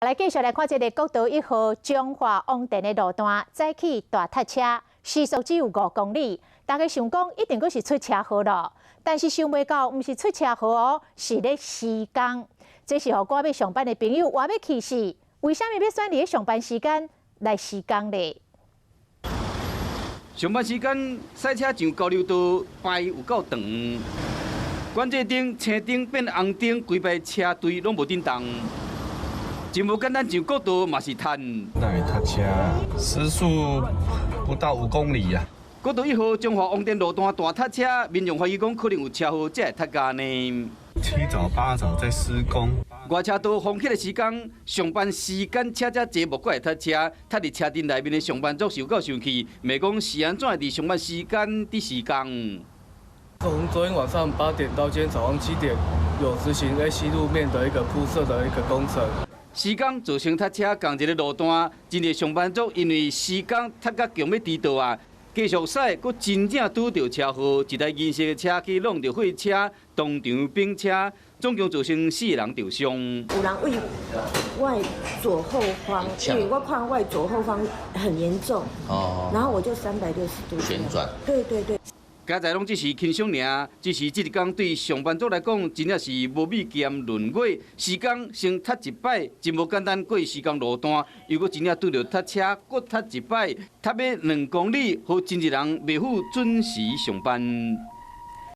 來繼續來看這个國道一號彰化王田的路段，早起大塞車，時速只有5公里。大家想講一定閣是出車禍囉，但是想袂到，毋是出車禍哦，是咧施工。這是予趕欲上班的朋友倚欲氣死，為啥物欲選佇咧上班時間來施工咧？上班時間賽車上交流道排有夠長，管制燈青燈變紅燈，規排車隊攏無振動。真無簡單，上國道嘛是嘆。那會塞車，時速不到5公里啊。國道一號彰化王田路段大塞車，民眾懷疑講可能有車禍，才會塞遮呢。七早八早在施工。外車道封起的時間，上班時間車遮濟，無怪會塞車。塞佇車陣內面的上班族是有夠生氣，罵講是按怎會佇上班時間佇施工。從昨天晚上8點到今天早上7點，有執行 AC 路面的一個鋪設的一個工程。施工造成塞車，仝一个路段，真濟上班族因為施工塞甲強欲遲到啊！繼續駛，閣真正拄著車禍，一台銀色的車去挵著貨車，當場反車，總共造成四个人受傷。有人對我的左後方，因為我看我的左後方很嚴重，哦，然後我就360度旋轉，對對對。佳哉攏只是輕傷爾，只是這一工對上班族來講，真正是無米兼閏月。施工先塞一擺，真無簡單過施工路段，又閣真正拄著塞車，閣塞一擺，塞欲2公里，予真濟人袂赴準時上班。